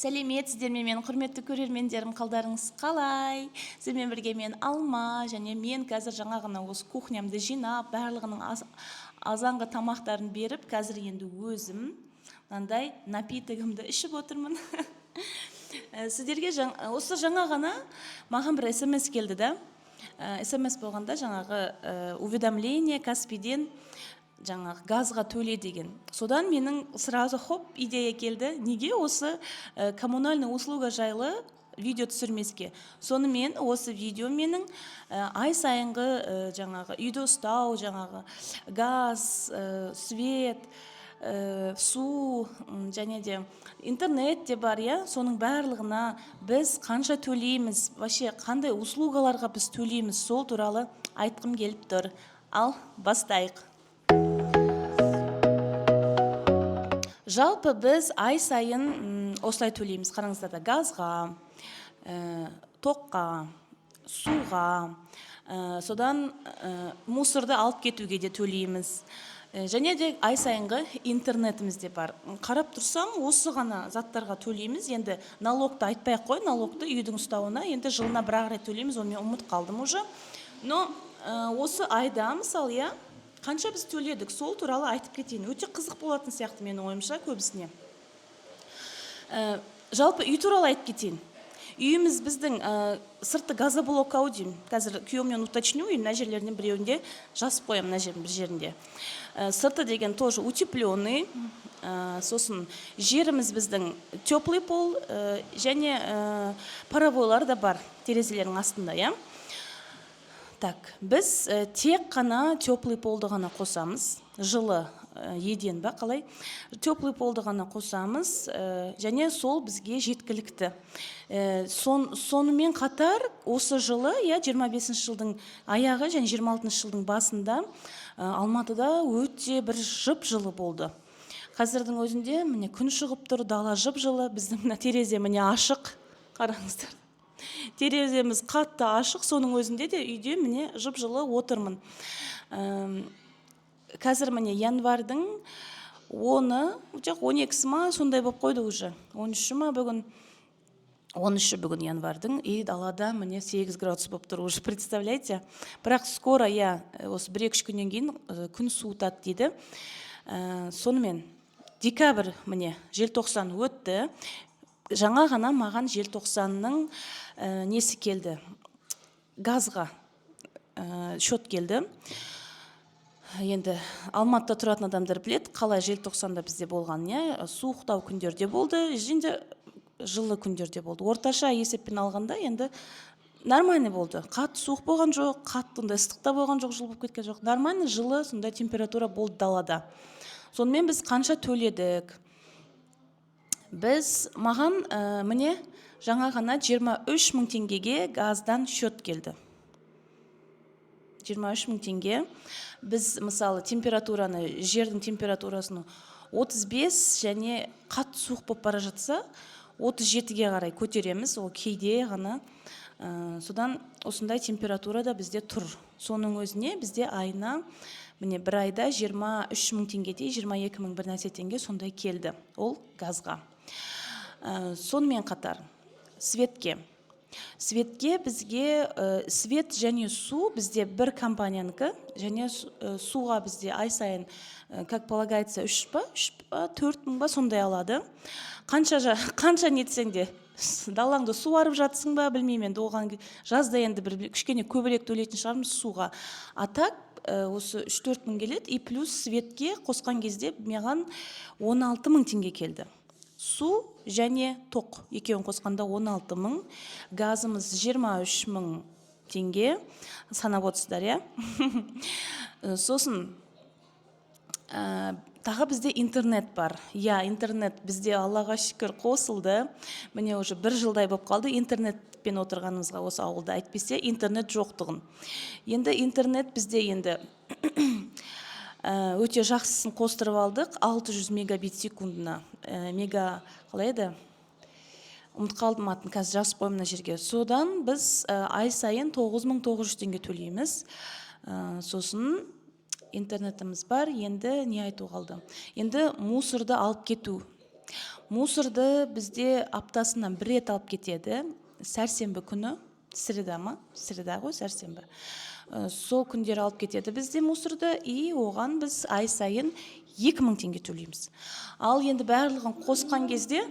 Сәлеметсіздер ме, менің құрметті көрермендерім! Қалдарыңыз қалай? Сіздермен бірге мен, Алма, және мен қазір жаңа ғана осы кухнямды жинап, барлығының азанғы тамақтарын беріп, қазір енді өзім мынандай напитогымды ішіп отырмын. Сіздерге осы жаңа ғана маған бір СМС келді да. СМС болғанда, жаңағы уведомление Каспиден, жаңағы газға төле деген. Содан менің сразу хоп, идея келді: неге осы коммунальный услуга жайлы видео түсірмеске? Сонымен осы видео менің ай сайынғы жаңағы үйді ұстау, жаңағы газ, свет, су және де интернет те бар, иә, соның барлығына біз қанша төлейміз, вообще қандай услугаларға біз төлейміз, сол туралы айтқым келіп тұр. Ал бастайық. Жалпы біз ай сайын осылай төлейміз, қараңыздар да: газға, тоққа, суға, содан мусорды алып кетуге де төлейміз. Және де ай сайынғы интернетіміз де бар. Қарап тұрсам, осы ғана заттарға төлейміз. Енді налогты айтпай ақ қой, налогты үйдің ұстауына енді жылына бір ақ рет төлейміз, оны мен ұмытып қалдым уже. Но осы айда, мысалы, иә, қанша біз төледік, сол туралы айтып кетейін. Өте қызық болатын сияқты менің ойымша көбісіне. Жалпы үй туралы айтып кетейін. Үйіміз біздің сырты газоблок ау деймін, қазір күйеуімнен уточню, и мына жерлерінен біреуінде жазып қоямын, мына жердің бір жерінде. Сырты деген тоже утепленный. Сосын жеріміз біздің теплый пол, және паровойлар да бар терезелердің астында, иә. Так, біз тек қана теплый полды ғана қосамыз, жылы еден ба, қалай, теплый полды ғана қосамыз, және сол бізге жеткілікті. Сонымен қатар осы жылы, иә, 25 жылдың аяғы және 26 жылдың басында Алматыда өте бір жып жылы болды. Қазірдің өзінде міне күн шығып тұр, дала жып жылы, біздің мына терезе міне ашық, қараңыздар, тереземіз қатты ашық, соның өзінде де үйде міне жып жылы отырмын. Қазір міне январьдың 10-ы, жоқ, 12-сі ма, сондай болып қойды уже, 13-і ма бүгін, 13-і бүгін январьдың, и далада міне 8 градус болып тұр уже, представляете? Бірақ скоро, иә, осы бір екі үш күннен кейін күн суытады дейді. Сонымен декабрь, міне желтоқсан өтті. Жаңа ғана маған желтоқсанның несі келді, газға счет келді. Енді Алматыда тұратын адамдар біледі, қалай желтоқсанда бізде болған, иә, суықтау күндерде болды және де жылы күндерде болды. Орташа есеппен алғанда енді нормальный болды, қатты суық болған жоқ, қатты ондай ыстық та болған жоқ, жылы болып кеткен жоқ, нормальный жылы сондай температура болды далада. Сонымен біз қанша төледік? Біз маған міне жаңа ғана 23 мың теңгеге газдан счет келді. 23 мың теңге. Біз мысалы температураны, жердің температурасын 35 және қатты суық болып бара жатса, 37-ге қарай көтереміз, ол кейде ғана. Содан осындай температурада бізде тұр. Соның өзіне бізде айына міне бір айда 23 мың теңгедей, 22 мың бір нәрсе теңге сондай келді ол газға. Сонымен қатар светке бізге свет және су бізде бір компаниянікі, және суға бізде ай сайын, как полагается, үш па, үш па, 4 мың ба, сондай алады. Қанша қанша нетсең де, далаңды суарып жатсың ба, білмеймін енді, оған жазда енді бір кішкене көбірек төлейтін шығармыз суға. А так осы 3-4 мың келеді, и плюс светке қосқан кезде маған 16 мың теңге келді. Су және тоқ екеуін қосқанда 16 мың, газымыз 23 мың теңге, санап отырсыздар, иә. Сосын тағы бізде интернет бар, иә. Интернет бізде, Аллаға шүкір, қосылды. Міне уже бір жылдай болып қалды интернетпен отырғанымызға осы ауылда, әйтпесе интернет жоқтығын. Енді интернет бізде енді өте жақсысын қостырып алдық, 600 мегабит секундына. Мега қалай еді, ұмытып қалдым атын, қазір жазып қоямын мына жерге. Содан біз ай сайын 9900 теңге төлейміз. Сосын интернетіміз бар. Енді не айту қалды? Енді мусорды алып кету. Мусорды бізде аптасына бір рет алып кетеді, сәрсенбі күні, среда ма, среда ғой, сәрсенбі. Сол күндері алып кетеді бізде мусорды, и оған біз ай сайын 2000 теңге төлейміз. Ал енді барлығын қосқан кезде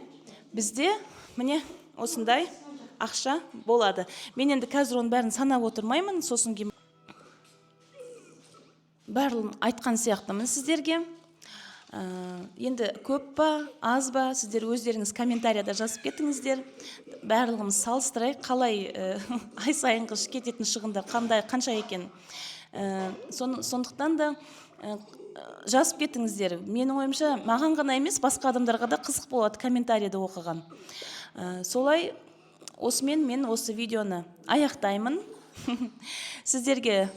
бізде, міне, осындай ақша болады. Мен енді қазір оның бәрін санап отырмаймын, сосын кейін барлығын айтқан сияқтымын сіздерге. Енді көп па, аз ба, сіздер өздеріңіз комментарияда жазып кетіңіздер. Барлығымыз салыстырайық, қалай ай сайынғы кететін шығындар қандай, қанша екен. Сондықтан да жазып кетіңіздер. Менің ойымша, маған ғана емес, басқа адамдарға да қызық болады комментарийді оқыған. Солай, осымен мен осы видеоны аяқтаймын. Сіздерге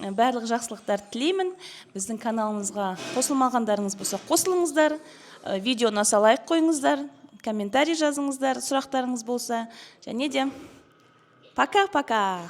барлық жақсылықтар тілеймін. Біздің каналымызға қосылмағандарыңыз болса, қосылыңыздар. Видео ұнаса, лайк қойыңыздар, комментарий жазыңыздар сұрақтарыңыз болса. Және де пока пока.